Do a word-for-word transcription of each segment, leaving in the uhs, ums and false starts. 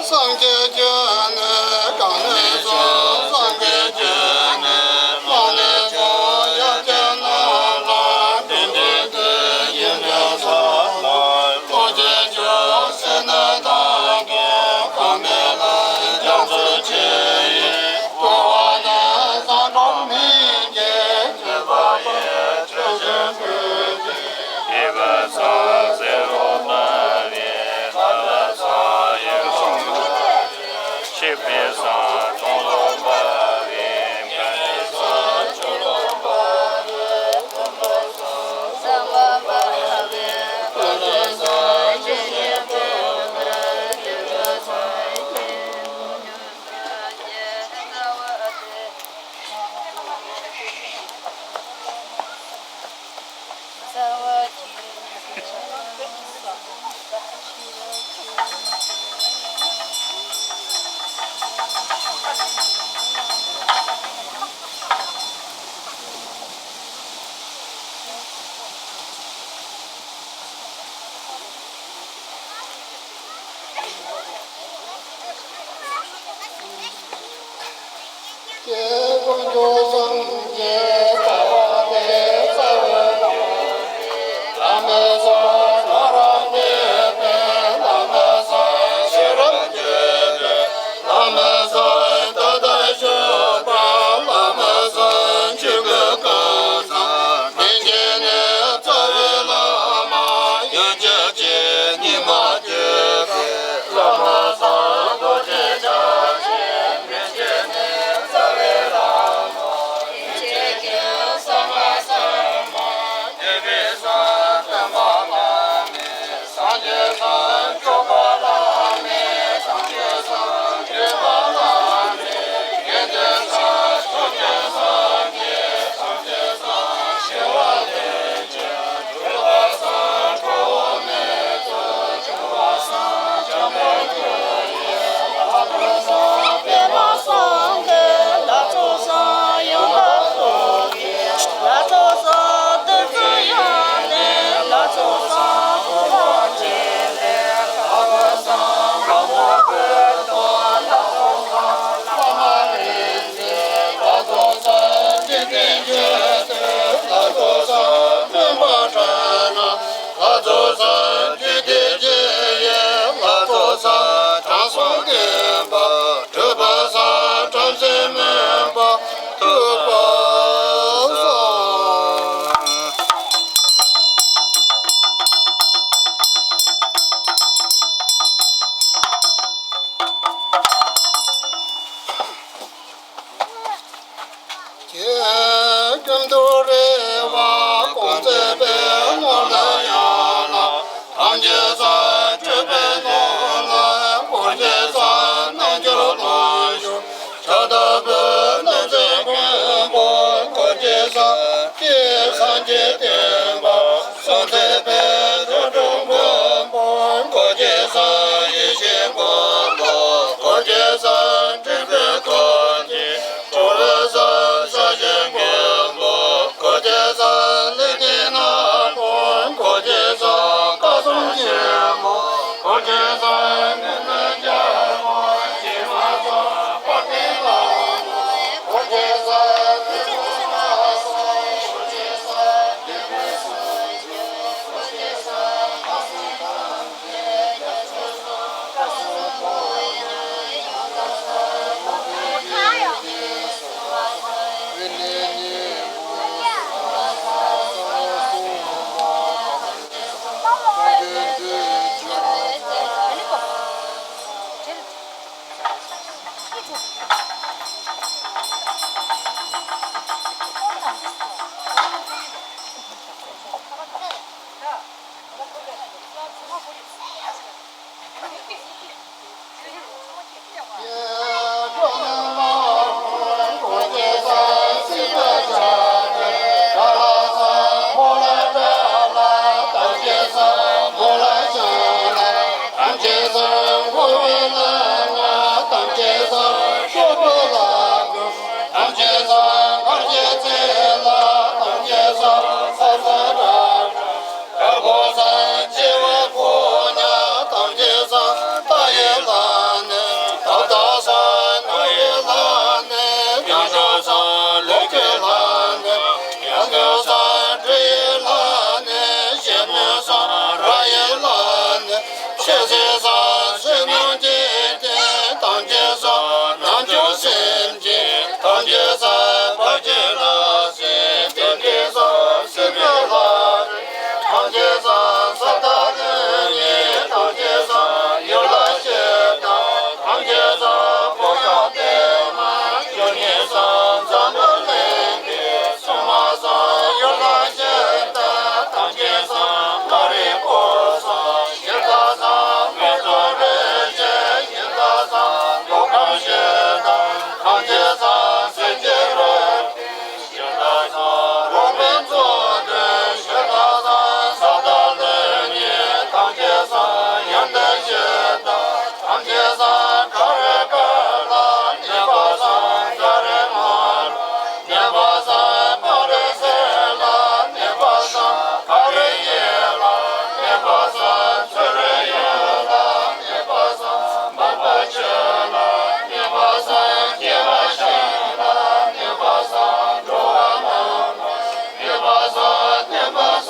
སངས་རྒྱས་ཀྱི་ནི་གང་ནས་སོང་། སངས་རྒྱས་ཀྱི་ནི་མ་ནས་སོང་། ཡ་གྱལ་རྣམས་ལ་དྲིན་དྲན་ཏེ། ཡིད་ནི་ཚ་ལ་བློ་སྐྱེད་ཅིང་། སེར་སྣ་དག་གིས་གང་བས་ན། རྒྱ་མཚོ་ཆེ་ཡི་ཕུ་བ་ནས། ས་འབྲོག་མི་ཡི་གེ་བརྗོད་པ་ཡི། ཆོས་ཀྱི་སྤྲོས་བཅས་ཡིད་བུ་ཚང་། བསེ་རུ་ལྟ་བུའི་ལྷ་ལ་ཚངས། ཡེ་ཤེས་ཀྱི་ཆིབས་པའི་ས། སྟོང་ལོ་འབར་བའི་མེ་ལྷའི་ས། ཆུ་ལོ་འབར་བའི་ཀླུང་ལོ་ས། ས་འབར་བའི་ལྷ་ལྷའི་ས། ཆུ་ཡི་བུ་ལས་ཡེ་ཤེས་ཚངས། ཀྱེ་ཀུན་མཆོག་སངས་རྒྱས་རྩ་བ་ནས་རྩ་བའི་བླ་མའི་ས། ང་རང་ཉིད་པའི་བླ་མའི་ས། ཤེས་རབ་བརྗོད་པའི་བླ་མའི་ས། ད་ལྟ་བཞུགས་པ་བླ་མའི་ས། ཆོས་སྐུ་གང་ཟག་མན་ཆད་ནས་རྩ་བའི་བླ་མ། ཡུལ་གྱི་སྤྱི་ཉི་མ་བརྗོད་པའི་བླ་མའི་ས། རྡོ་རྗེ་འཆང་ཆེན་མན་ཆད་ནས་རྩ་བའི་བླ་མ། ཀུན་ཏུ་རེ་བ་ཀུན་བརྩེ་བའི་ངང་ལ་ཡང་ལ། ཐམས་ཅད་སྤྲུལ་པའི་ངང་ལ་འཁོར་གྱི་ས་རྣལ་འབྱོར་ལ་བཞུགས། ཤ་སྟག་པོ་རྣམ་ཅན་མགོན་པོ་འཁོར་གྱི་ས། ཀྱེ་སངས་རྒྱས་བསྟན་པ་སྲུང་མཛད་པའི་རིགས་དྲུག་མགོན་པོ་འཁོར་གྱི་ས། ཡེ་ཤེས་མགོན་པོ་འཁོར་གྱི་ས། འཕྲིན་ལས་མགོན་གྱི་ཁྲོ་བོའི་ས། ས་གཞི་མགོན་པོ་འཁོར་གྱི་ས། ལས་ཀྱི་སྣ་ཁུང་འཁོར་གྱི་ས། སྐལ་བཟང་ཆེན་པོ་འཁོར་གྱི་ས། མི་ལུས་རྒྱལ་པོ་ཞི་བ་ས། དཔལ་ལྡན་ལྷ་མོ་འཁོར་གྱི་ས། ཏི་ཕུ་ལ་སོགས་འཁོར་གྱི་ས། ཏི་ཕུ་སུམ་ཅུ་འཁོར་གྱི་ས། ལྷ་སྲིན་ཐམས་ཅད་རྒྱ་མཚོའི་ས། དཀར་པོ་སངས་རྒྱས་པ་ཕོ་ཉ་ཐམས་ཅད་སངས་ལྷ་ཡི་ལྷ་ནི། ཐབས་དང་སངས་ནོར་བུའི་ལྷ་ནི། ཡང་དག་སངས་ལུས་ཀྱི་ལྷ་ནི། ཡང་དག་སངས་དྲི་ཡི་ལྷ་ནི། ཞལ་མི་སངས་ར་ཡི་ལྷ་ནི། ཆོས་སྲིད་སངས་ཕྱི་ནང་གཅིག་སྟེ། ཐམས་ཅད་སངས་རྣལ་འབྱོར་སེམས་ཅན། ཐམས་ཅད་སངས་བར་གྱི་ལྷ་སྲིན། དེ་འདྲའི་སངས་སྲིད་པའི་ལྷ་རིགས། ཐམས་ཅད་སངས་ས་དང་ལྷ་ཉིད། ཐམས་ཅད་སངས་ཡུལ་ལྷ་གཞི་བདག་ཐམས་ཅད་སངས་ཕོ་བྲང་བརྟན་མ། བཅུ་གཉིས་སངས་འཛམ་བུ་གླིང་འདིར། སྲུང་མ་སངས་ཡུལ་ལྷ་གཞི་བདག་ཐམས་ཅད་སངས་མ་རིག་པ་སངས་གཞི་བདག་སངས་མི་གཙང་རིགས་བཞི། གཞི་བདག་སངས་མདོ་ཁམས་གཞི་བདག་ཐམས་ཅད་སངས་སྲིན་གྱི་རབ། གཞི་བདག་སངས་རོ་སྤུན་མཚོ་འདྲེན། གཞི་བདག་སངས་ས་དང་ལྷ་ཉིད། ཐམས་ཅད་སངས་ཡོན་ཏན་གཞི་བདག་ཐམས་ཅད་སངས་ཁ་རི་ཀ་ལ། གནས་པ་སངས་ཀ་རི་མ་ལ། གནས་པ་སངས་པ་རི་སེ་ལ། གནས་པ་སངས་ཀ་རི་ཡེ་ལ། གནས་པ་སངས་ཚུ་རི་ཡོ་ལ། གནས་པ་སངས་འབར་བ་ཆེ་ལ། གནས་པ་སངས་སྐྱེ་བ་ཤིང་ལ། གནས་པ་སངས་འགྲོ་བ་རྣམས་ལ། གནས་པ་སངས་བརྟན་པ་ས་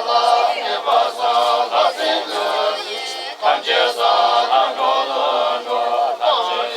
ལ། གནས་པ་སངས་ལྷ་སྲིན་ལྷ་མི་ཐམས་ཅད་སངས་ལྷ་འགྲོ་ལྷུན་གྲུབ་ཐམས་ཅད་སངས།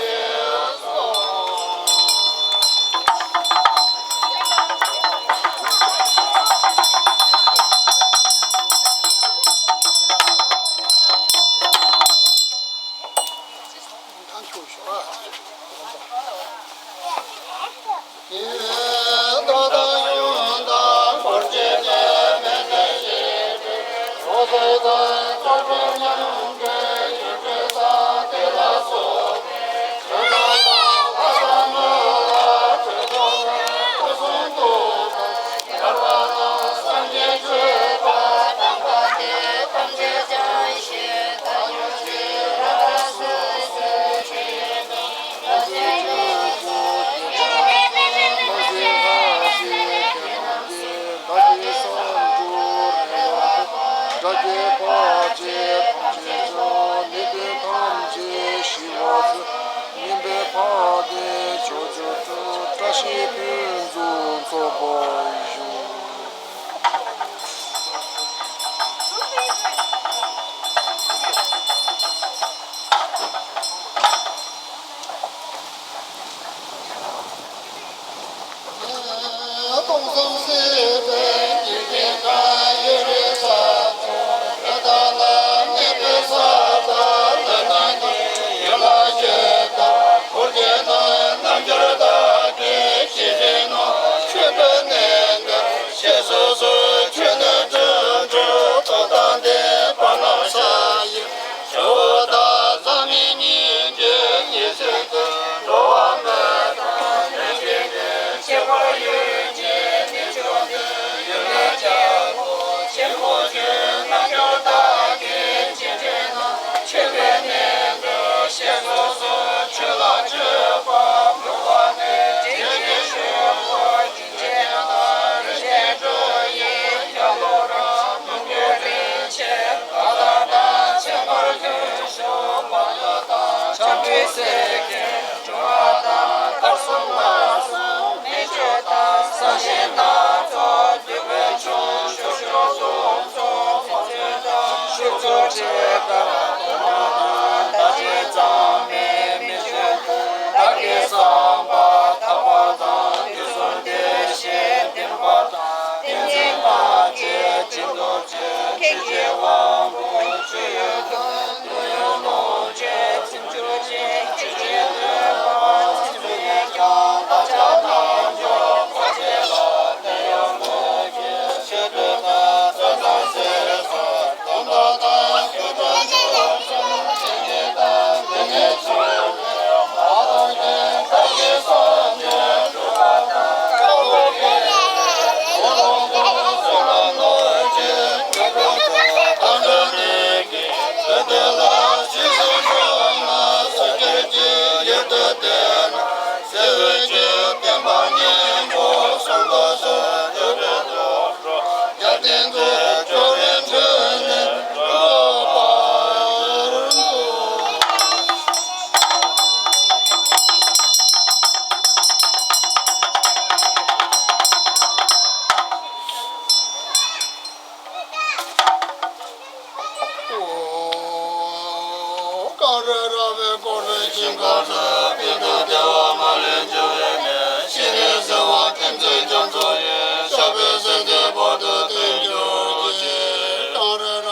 གངས་རི་ར་བས་བསྐོར་བའི་ཞིང་ཁམས་སུ། པད་དཀར་བདེ་བ་མ་ལུས་འབྱུང་བའི་གནས། ཤིང་ལས་གསོལ་བ་ཏིང་འཛིན་རྒྱ་མཚོ་ཡི། ཞབས་པད་སྲིད་མཐའི་བར་དུ་བརྟན་གྱུར་ཅིག་གངས་རི་ར་བས་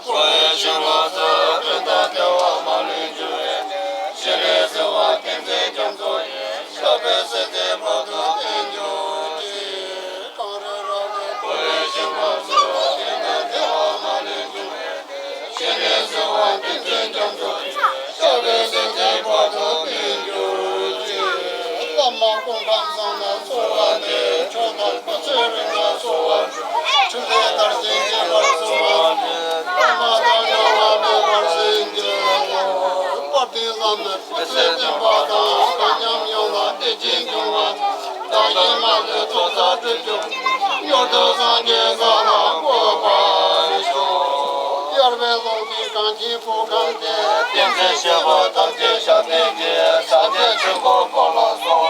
བསྐོར་བའི་ཞིང་ཁམས་སུ། པད་དཀར་བདེ་བ་མ་ལུས་འབྱུང་བའི་གནས། ཤིང་ལས་གསོལ་བ་ཏིང་འཛིན་རྒྱ་མཚོ་ཡི། ཞབས་པད་སྲིད་མཐའི་བར་དུ་བརྟན་གྱུར་ཅིག་གངས་རི་ར་བས་བསྐོར་བའི་ཞིང་ཁམས་སུ། ཤིང་རྟ་བདེ་བ་མ་ལུས་འབྱུང་བའི། ཤིང་ལས་གསོལ་བ་ཏིང་འཛིན་རྒྱ་མཚོ་ཡི། ཞབས་པད་སྲིད་མཐའི་བར་དུ་བརྟན་གྱུར་ཅིག་བླ་མ་སྐུ་ཁམས་བཟང་ལ་གསོལ་བ་འདེབས། མཆོག་དང་སྐུ་ཚེ་རིང་ལ་གསོལ་བ་འདེབས། ཕྲིན་ལས་མཐར་ཕྱིན་རྒྱས་པར་གསོལ་བ་འདེབས། བླ་མ་དང་འབྲལ་བ་མེད་པར་བྱིན་གྱིས་རློབས། དཔལ་ལྡན་བླ་མའི་སྐུ་ཚེ་བརྟན་པ་དང་། དག་ཉམས་ཡོངས་ལ་བདེ་སྐྱིད་འབྱུང་བ་དང་། བདག་གཞན་མ་ལུས་ཚོགས་བསགས་སྒྲིབ་སྦྱོང་། མྱུར་དུ་སངས་རྒྱས་ས་ལ་འགོད་པར་ཤོག་དབྱེ་བའི་ཀློང་དུ་གངས་ཅན་བོད་ཁམས་བསྟན། བསྟན་འཛིན་གཤེགས་པ་ཐམས་ཅད་ཞབས་བརྟན་གྱིས། ས་མཚམས་ཆོས་འཁོར་བསྐོར་ལ་གསོལ་བ།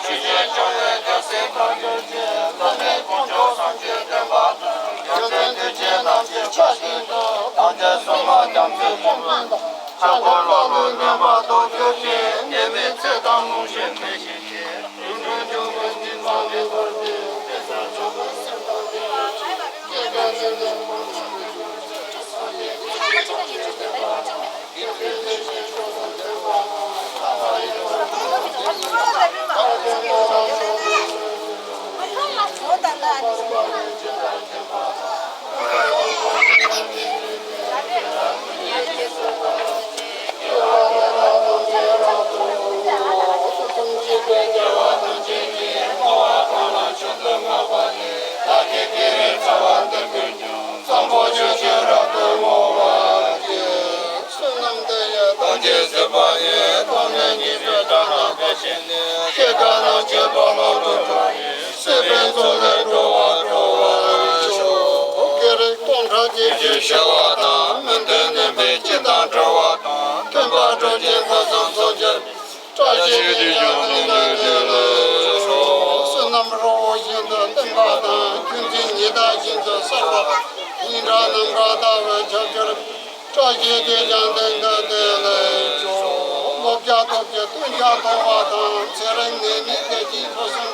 ཆོས་ཀྱི་འབྱུང་བའི་རྒྱལ་སྲས་དཔལ་གྱུར་ཅིང་། བླ་མའི་དཀོན་མཆོག་སེམས་ཅན་བསྟེན་པ་དང་། རྒྱལ་བསྟན་འདུས་བྱས་རྣམས་ཀྱི་ཕྱག་བཞེས་དང་། དམ་ཅན་སྲུང་མ་རྒྱལ་མཚན་ཆོམ་རྐུན་དང་། ཕྱག་འཁོར་ཀླ་ཀློའི་སྨན་པ་མདོག་གྱུར་ཅིང་། ནད་མེད་ཚེ་དང་ལོངས་སྤྱོད་འཕེལ་བྱེད་ཅིང་། དུད་འགྲོའི་འབྱུང་པོའི་སྡིག་པ་མེད་པར་སྤྱད། ཕན་ཕྱོགས་སྐྱོང་བའི་སེམས་དང་ལྡན་པ་ཅིག་སྐྱེ་རྒ་ན་འཆིའི་རྦ་ཀློང་འཁྲུགས་པའི་སངས་རྒྱས་ཀྱི་ཞིང་ཁམས་སུ། བསོད་ནམས་འདི་ཡིས་ཐམས་ཅད་གཟིགས་པ་ཉིད། ཐོབ་ནས་ཉེས་པའི་དགྲ་རྣམས་ཕམ་བྱས་ནས། སྐྱེ་རྒ་ན་འཆིའི་རྦ་ཀློང་འཁྲུགས་པ་ཡི། སྲིད་པའི་མཚོ་ལས་འགྲོ་བ་སྒྲོལ་བར་ཤོག་སྐད་རིགས་སྟོང་ཕྲག་གཅིག་གི་བྱེ་བ་དང་། མི་མཐུན་ནད་མེད་སྤྱི་དང་བྲལ་བ་དང་། མཐུན་པ་སྒྲུབ་ཅིང་ཕུན་སུམ་ཚོགས་གྱུར། བཀྲ་ཤིས་དེས་ཀྱང་དེང་འདིར་བདེ་ལེགས་ཤོག་བསོད་ནམས་རི་བོ་བཞིན་དུ་བརྟན་པ་དང་། ཁྱིམ་མཚེས་ཉི་ཟླ་བཞིན་དུ་གསལ་བ། སྙིང་ཁྲག་ནམ་མཁའ་ལྟ་བུའི་ཁྱབ་འགྱུར། བཀྲ་ཤིས་དེས་ཀྱང་དེང་འདིར་བདེ་ལེགས་ཤོག་ལོ་བརྒྱ་སྟོབས་ཀྱིས་སྟོན་ཀྱང་མཐོང་བ་དང་། ཚེ་རིང་ནད་མེད་བདེ་སྐྱིད་ཕུན་སུམ།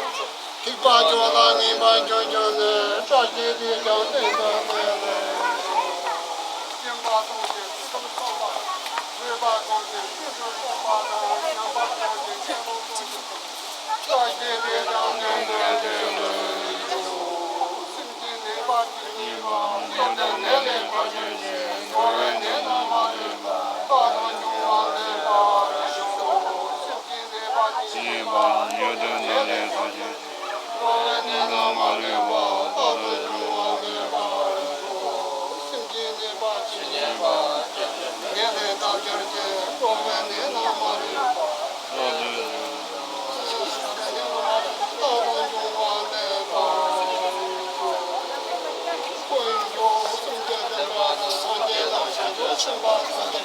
ཐེག་པ་མཆོག་ལ་ངེས་པར་འབྱོན་གྱུར་ནས། བཀྲ་ཤིས་དེས་ཀྱང་དེང་འདིར་བདེ་ལེགས་ཤོག་སྦྱིན་པ་ཐམས་ཅད་ཕུན་སུམ་ཚོགས་པ། བཟོད་པ་ཐམས་ཅད་ཕུན་སུམ་ཚོགས་པ་དང་། བྱམས་པ་ཐམས་ཅད་ཀུན་ཏུ་བཟང་པོ། བཀྲ་ཤིས་དེས་ཀྱང་དེང་འདིར་བདེ་ལེགས་ཤོག་སེམས་ཅན་ནད་པ་ཇི་སྙེད་པ། སྟོབས་ལྡན་ནད་ལས་ཐར་གྱུར་ཅིག་འགྲོ་བའི་ནད་རྣམས་མ་ལུས་པ། རྟག་ཏུ་འབྱུང་བ་མེད་པར་ཤོག་སེམས་ཅན་ནད་པ་ཇི་སྙེད་པ། སྟོབས་ལྡན་ནད་ལས་ཐར་གྱུར་ཅིག་འགྲོ་བའི་ནད་རྣམས་མ་ལུས་པ། རྟག་ཏུ་འབྱུང་བ་མེད་པར་ཤོག་སེམས་ཅན་ནད་པ་ཇི་སྙེད་པ། ནད་ལས་ཐར་གྱུར་ཅིག་འགྲོ་བའི་ནད་རྣམས་མ་ལུས་པ། རྟག་ཏུ་འབྱུང་བ་མེད་པར་ཤོག་ཀུན་འབྱུང་སེམས་ཅན་བསྟན་པ་དང་། སངས་རྒྱས་དང་བྱང་ཆུབ་སེམས་དཔའ་ཐམས་ཅད་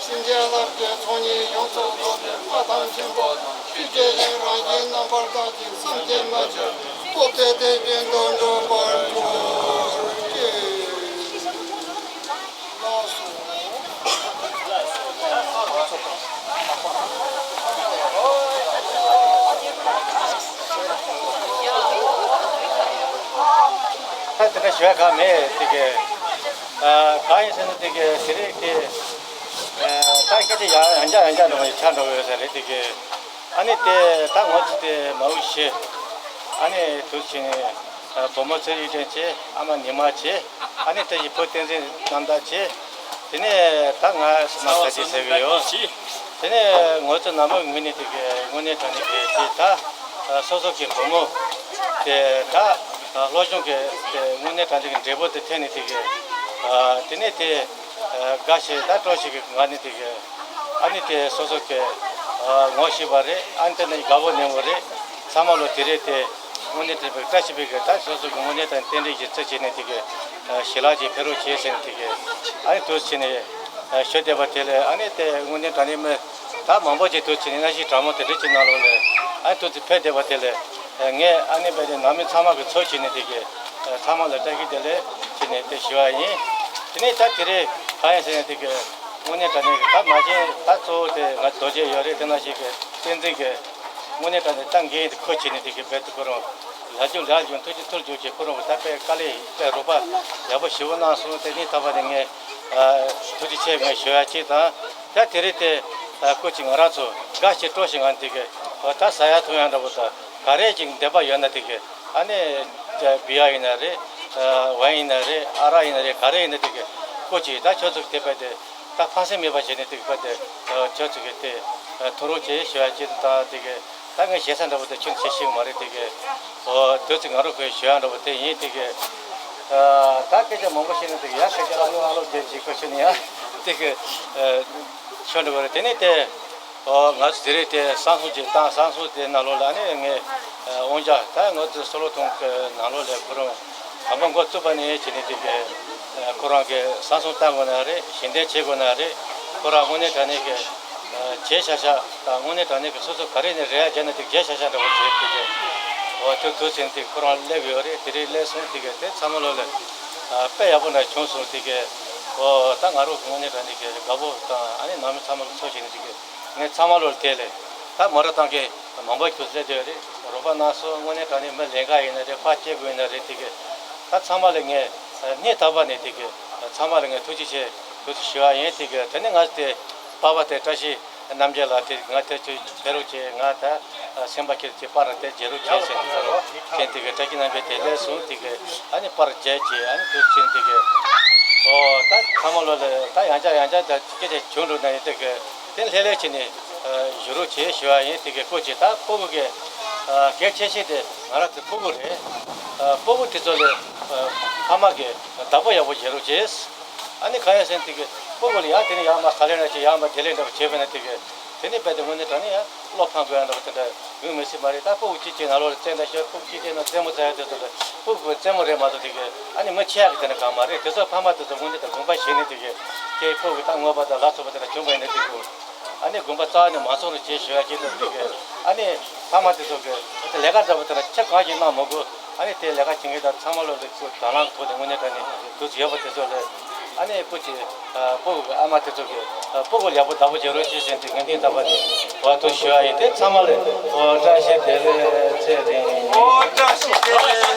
སེམས་ཅན་རླབས་ཆེན་ཚོགས་གཉིས་ཡོངས་སུ་རྫོགས་པའི་མངའ་ཐང་ཆེན་པོ་དང་། ཆོས་ཀྱི་དབྱིངས་རང་བཞིན་རྣམ་པར་དག་ཅིང་། བསམ་གྱིས་མི་ཁྱབ་པའི་སྟོབས་དེ་དེ་བཞིན་དུ་འགྲུབ་པར་ཤོག་ཅེས། ལགས་སོ། ད་དེ་འདྲ་ཞུ་ཡ་གང་མེད་དེ་གས། ཨ། གང་ཡིན་ཟེར་ན་དེ་གི་དེ་རིང་དེ་ཨ་ད་སྐད་ཆ་ཡང་ཡང་བསྐྱར་ཡང་བསྐྱར་འགྲོ་བའི་ཆ་འགྲོ་བའི་ཡོད་ས་རེད། དེ་གི་ཨ་ནི་དེ་ད་ང་ཚོ་དེ་མ་འོངས་ཤེས། ཨ་ནི་དུས་ཕྱིན་ནས་ཨ་བུ་མོ་ཚེ་རིང་ཅན་བྱས། ཨ་མ་ཉི་མ་བྱས། ཨ་ནི་དེ་ཡི་བུ་བསྟན་འཛིན་རྣམ་དག་བྱས། དེ་ནས་ད་ང་སི་མ་ས་ཅི་ཟེར་གི་ཡོད། དེ་ནས་ང་ཚོ་ནང་མི་ངོས་ནས་དེ་གི་དངོས་གནས་དྲང་གནས་ཀྱི་དེ་ད་སོ་སོ་གི་བུ་མོ་དེ་ད་སློབ་སྦྱོང་གི་དེ་དངོས་གནས་དྲང་གནས་ཀྱི་འབྲས་བུ་དེ་ཐོན་ནས་དེ་གི་དེ་ནས་དེ་དགའ་ཞིག་ད་སྤྲོ་ཞིག་གི་ངང་ནས་དེ་གི་ཨ་ནི་དེ་སོ་སོ་གི་ངོ་ཤེས་པ་རེད། ཨ་ནི་དེ་ནས་དགའ་པོ་ནས་མོ་རེད། ཚང་མ་ལོ་དེ་རེད། དེ་དངོས་གནས་དྲང་པའི་བཀྲ་ཤིས་པའི་གི་ད་སོ་སོ་གི་དངོས་གནས་དྲང་རྟེན་འབྲེལ་གྱི་རྩི་བྱས་ནས་དེ་གི་ཞི་ལྷག་ཅིག་ཕེབས་རོགས་བྱས་ཟེར་ནས་དེ་གི་ཨ་ནི་དུས་ཕྱིན་ནས་ཞུ་བསྡད་པ་དེ་ལས། ཨ་ནི་དེ་དངོས་གནས་དྲང་གནས་མི་ད་མང་པོ་ཅིག་དུས་ཕྱིན་ནས་གནམ་གཤིས་གྲང་མོ་དེ་འདྲ་ཅིག་ནང་ལོགས་ལ་ཨ་ནི་དུས་ཚོད་ཕེབས་བསྡད་པ་དེ་ལས་ངས་ཨ་ནི་བས་དེ་ནང་མི་ཚང་མ་གི་ཚོགས་བྱས་ནས་དེ་གི་ཚང་མ་ལ་བཀྲ་ཤིས་བདེ་ལེགས་བྱས་ནས་དེ་ཞུ་བ་ཡིན། དེ་ནས་ད་དེ་རེད། གང་ཡིན་ཟེར་ན་དེ་གི་དངོས་གནས་དྲང་གནས་ཀྱི་ད་མ་གཞི་ད་གཙོ་བོ་དེ་ང་རྡོ་རྗེ་ཡོད་རེད། དེ་ནང་བཞིན་གྱི་བསྟན་འཛིན་གྱི་དངོས་གནས་དྲང་གནས་ད་འགན་དེ་ཁུར་བྱས་ནས་དེ་གི་རྦད་དེ་ཁོ་རང་ལ་རྒྱུ་ལ་རྒྱུ་ཐུགས་རྗེ་ཐུགས་རྗེ་ཆེ། ཁོ་རང་གི་ད་དཔེ་དཀའ་ལས་དཔེ་རོགས་པ་ཡག་པོ་ཞེ་པོ་གནང་སོང་། དེ་ནི་ད་བར་དེ་ངས་ཐུགས་རྗེ་ཆེ་ངས་ཞུ་ཡ་གཅིག་དང་། ད་དེ་རིང་དེ་སྐུ་མཁྱེན་ང་རང་ཚོ་དགའ་ཞིང་སྤྲོ་ཞིང་ང་དེ་གི་ད་ཟ་ཡ་འཐུང་ཡ་འདྲ་པོ་དང་ག་རེ་ཅིག་འདོད་པ་ཡོད་ན་དེ་གི་ཨ་ནི་བི་ཡ་ཡིན་ན་རེད། ཝའི་ཡིན་ན་རེད། ཨ་རག་ཡིན་ན་རེད། ག་རེ་ཡིན་ན་དེ་གི་སྐུ་མཁྱེན་ད་ཁྱོད་ཚོ་དེ་བས་དེ་ད་ཕངས་སེམས་མེད་པ་བྱས་ནས་དེ་གི་བས་དེ་ཁྱོད་ཚོ་གི་དེ་ཐུགས་རོགས་བྱེད་ཞུ་ཡ་གཅིག་དང་། དེ་གི་ད་ངས་ཞེ་ས་འདྲ་པོ་དེ་ཁྱོད་བྱེད་ཤེས་མ་རེད། དེ་གི་ཨོ་དུས་ཚོད་ང་རང་གི་ཞུ་ཡ་འདྲ་པོ་དེ་ཡིན། དེ་གི་ད་སྐད་ཆ་མང་པོ་བཤད་ན་དེ་གི་ཡ་སྐད་ཆ་ཨ་ལོ་ཨ་ལོ་བརྒྱབ་ཅིག་ཁོ་ཤི་ནི་ཡ་དེ་གི་ཆོ་འདྲ་པོ་རེད། དེ་ནས་དེ་ཨོ་ང་ཚོ་དེ་རིང་དེ་བསང་གསོལ་ཅིག་བཏང་། བསང་གསོལ་དེ་ནང་ལོགས་ལ་ནི་ངས་དབང་ཆ་ད་ང་ཚོ་སོ་ལོ་ཐོང་གི་ནང་ལོགས་ལ་ཁོ་རང་དང་པོ་འགོ་བཙུགས་པ་ནས་བྱས་ནས་དེ་གི་ཁོ་རང་གི་བསང་གསོལ་བཏང་དགོས་ན་རེད། ཞལ་འདོན་བྱེད་དགོས་ན་རེད། ཁོ་རང་དངོས་གནས་དྲང་གནས་ཀྱི་བྱས་བཞག་བཞག་དང་། དངོས་གནས་དྲང་གནས་ཀྱི་སོ་སོ་ག་རེ་ནས་རེ་བ་བརྒྱབ་ན་དེ་བྱས་བཞག་བཞག་འདྲ་བོ་བྱས། དེ་གི་འོ་དུས་དུས་ཚོད་དེ་ཁོ་རང་སླེབས་ཡོད་རེད། དེ་རིང་སླེབས་སོང་། དེ་གི་དེ་ཚང་མ་ལོ་ལ་དཔེ་ཡག་པོ་འདྲ་བྱུང་སོང་། དེ་གི་འོ་ད་ང་རང་དངོས་གནས་དྲང་གནས་ཀྱི་དགའ་པོ་དང་ཨ་ནི་ནང་མི་ཚང་མ་གི་ཚོགས་བྱས་ནས་དེ་གི་ངས་ཚང་མ་ལོ་ལ་དེ་ལས་ད་མོ་ར་བཏང་གི་མང་པོ་ཞིག་སླེབས་བསྡད་ཡོད་རེད། རོགས་པ་གནང་སོང་། དངོས་གནས་དྲང་གནས་མི་ལས་ཀ་ཡིན་ན་རེད། ཕར་སྐྱེལ་དགོས་ཡིན་ན་རེད། དེ་གི་ད་ཚང་མ་ལ་ངས་སྙིང་ཐག་པ་ནས་དེ་གི་ཚང་མ་ལ་ངས་ཐུགས་རྗེ་ཆེ་ཐུགས་རྗེ་ཞུ་བ་ཡིན། དེ་གི་དེ་ནས་ང་དེ་པ་ཕ་དེ་བཀྲ་ཤིས་རྣམ་རྒྱལ་ལགས་དེ་ང་དེ་ཚོ་བྱེད་རོགས་བྱེད། ང་ད་སེམས་པ་སྐྱིད་ཅིག་པར་དེ་བརྗེ་རོགས་བྱེད་ཟེར་ནས་ཁོ་རང་མཁྱེན། དེ་གི་བཀྲ་ཤིས་རྣམ་རྒྱལ་དེ་སླེབས་སོང་། དེ་གི་ཨ་ནི་པར་བརྗེ་བྱེད། ཨ་ནི་དུས་ཕྱིན་དེ་གི་ཨོ་ད་ཚང་མ་ལོ་ལ་ད་ཡང་བསྐྱར་ཡང་བསྐྱར་ད་སྐད་ཆ་བྱུང་འགྲོ་ན་ཡིན། དེ་གི་དེ་ལྷོད་ལྷོད་བྱས་ནས་བཞུགས་རོགས་བྱེད་ཞུ་བ་ཡིན། དེ་གི་སྐུ་མཁྱེན་ད་སྤུ་གུ་གི་གལ་ཆེ་ཤོས་དེ་ང་རང་ཚོ་སྤུ་གུ་རེད། སྤུ་གུ་དེ་ཚོ་ལ་ཕ་མ་གི་བདག་པོ་ཡག་པོ་བྱེད་རོགས་བྱེད། ཨ་ནི་གང་ཡིན་ཟེར་ན་དེ་གི་སྤུ་གུ་ལ་ཡང་དེ་ནས་ཡང་མ་ཁ་ལས་ན་ཅིག་ཡང་མ་དེ་ལས་འདྲ་པོ་བྱས་པ་ན་དེ་གི་དེ་ནས་རྦད་དེ་དངོས་གནས་དྲང་གནས་ཡང་བློ་ཕམ་དགོས་ཡ་འདྲ་པོ་དེ་འདྲ་ཡོང་མི་སྲིད་པ་རེད། ད་སྤུ་གུ་གཅིག་གཅིག་ནང་ལོགས་ལ་བཙན་ད་ཤོར། སྤུ་གུ་གཅིག་གཅིག་ནང་རྩེད་མོ་རྩེ་ཡ་དེ་ཚོ་ད་སྤུ་གུ་རྩེད་མོ་རེད་མ་གཏོགས་དེ་གི་ཨ་ནི་མི་ཆེ་ཡ་གི་དེ་འདྲ་གང་མ་རེད། དེ་ཚོ་ཕ་མ་དེ་ཚོ་དངོས་གནས་དྲང་དགོངས་པ་བཞེས་ནས་དེ་གི་ཁྱེད་སྤུ་གུ་ད་མངོན་པ་དང་ལག་ཐོགས་པ་དེ་འདྲ་བྱུང་བ་ཡིན་ན་དེ་གི་ཨ་ནི་དགོངས་པ་རྩ་བ་ནས་མ་ཚོམ་རོགས་བྱེད་ཞུ་ཡ་གཅིག་དང་། དེ་གི་ཨ་ནི་ཕ་མ་དེ་ཚོ་གི་ལས་ཀ་འདྲ་པོ་དེ་འདྲ་ཆ་གང་ཞིག་གནང་མི་དགོས། ཨ་ནི་དེ་ལས་ཀ་བྱེད་མཁན་དང་ཚང་མ་ལོ་ལེགས་པོ་དང་བླངས་ཐོག་ནས་དངོས་གནས་དྲང་གནས་དུས་ཚོད་ཡོད་པ་དེ་ཚོ་ལ་ཨ་ནི་སྤུ་གུ་ཨ་མ་དེ་ཚོ་གི་སྤུ་གུ་ཡག་པོ་བདག་པོ་བྱེད་རོགས་ཞེས་ཟེར་ཏེ་ངས་སྙིང་ཐག་པ་ནས་འོ་ཐུགས་ཞུ་བ་ཡིན། དེ་ཚང་མ་ལ་འོ་བཀྲ་ཤིས་བདེ་ལེགས་ཚེ་རིང་། འོ་བཀྲ་ཤིས་བདེ་ལེགས།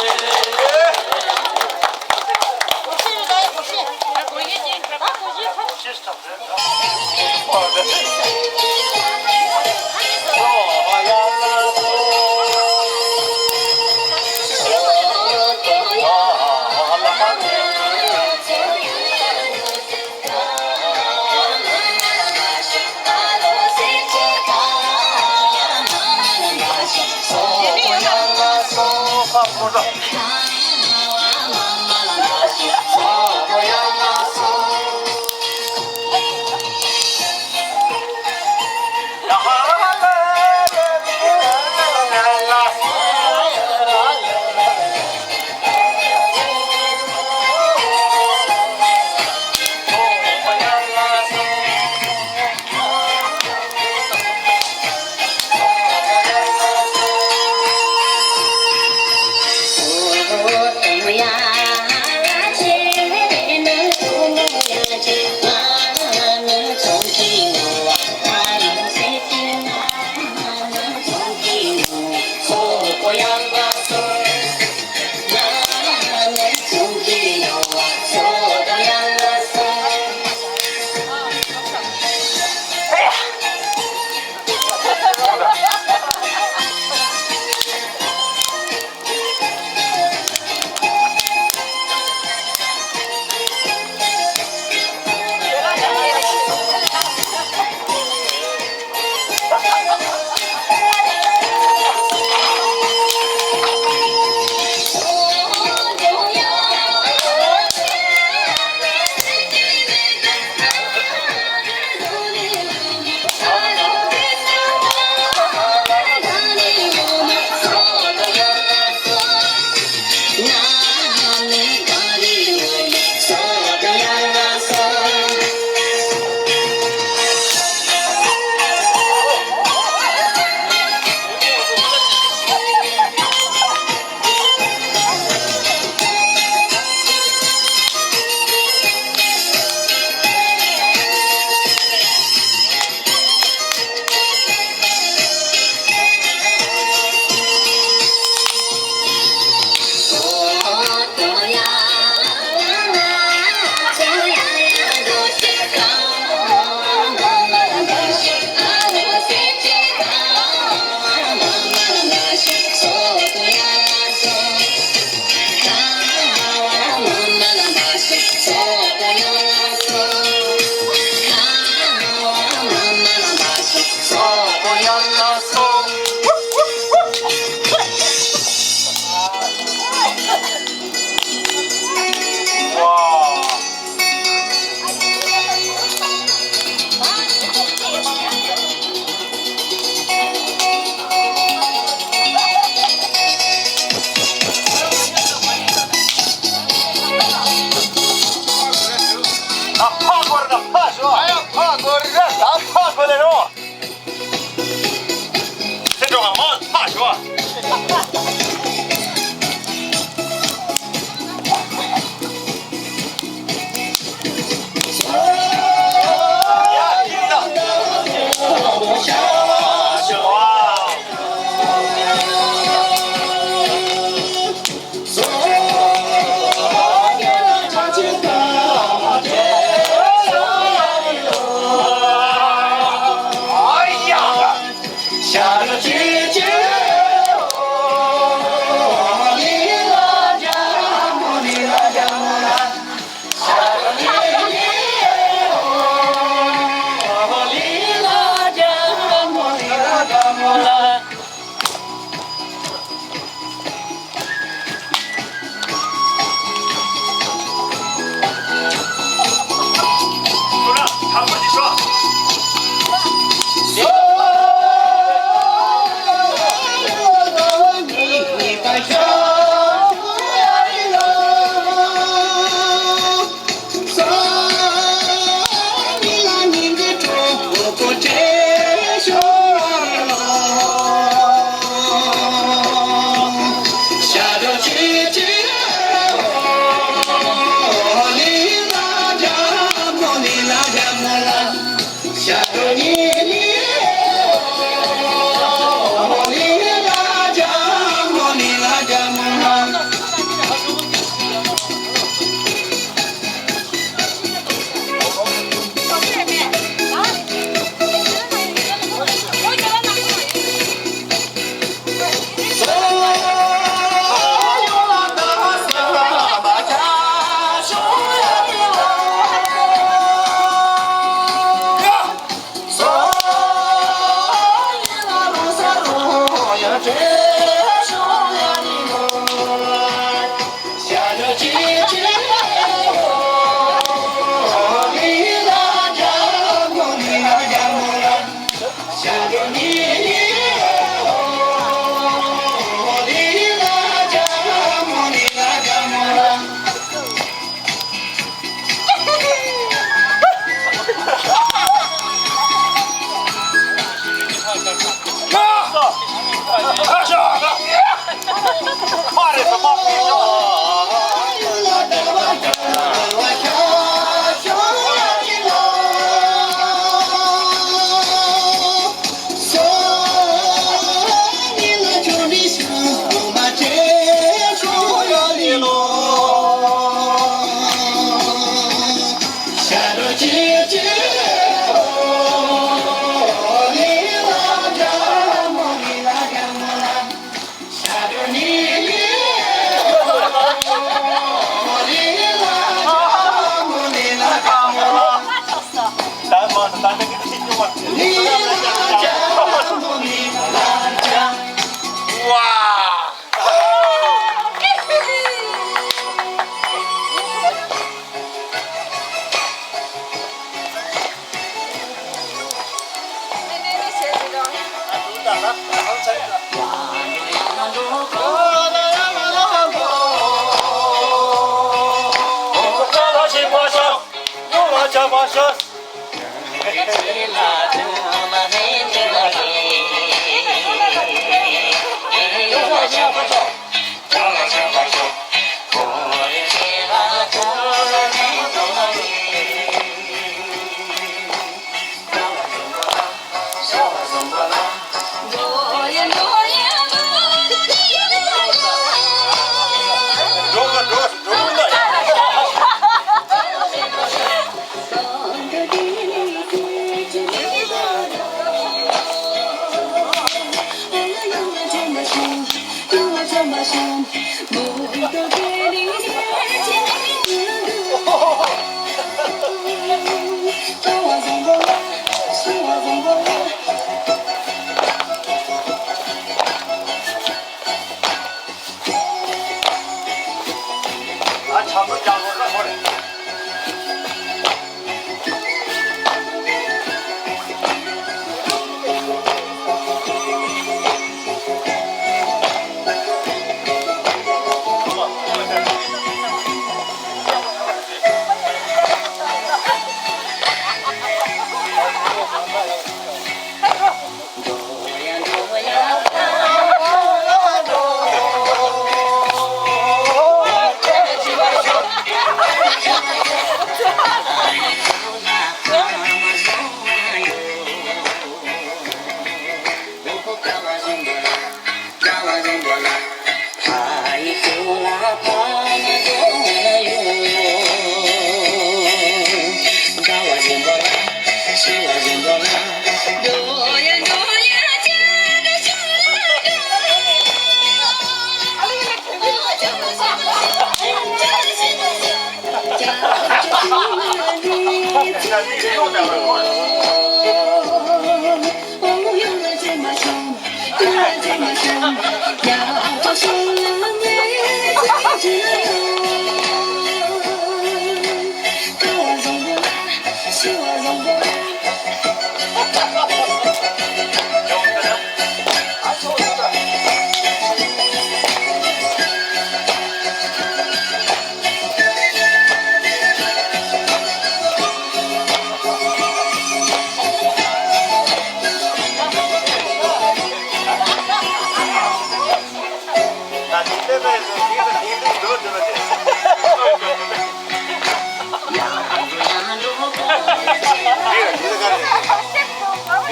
ཨ་ཆབ་མདོ་རྒྱག་དགོས་ན་ཧོ་རེད།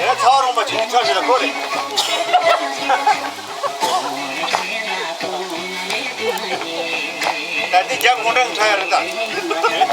ངས་ཚ་བ་རོང་པ་ཆེ་ཆེ་ཁྲག་ཞིག་ལ་གོ་རེད། ད་འདི་རྒྱ་དགོང་གྲངས་ཁྲ་ཡ་རེད་ད།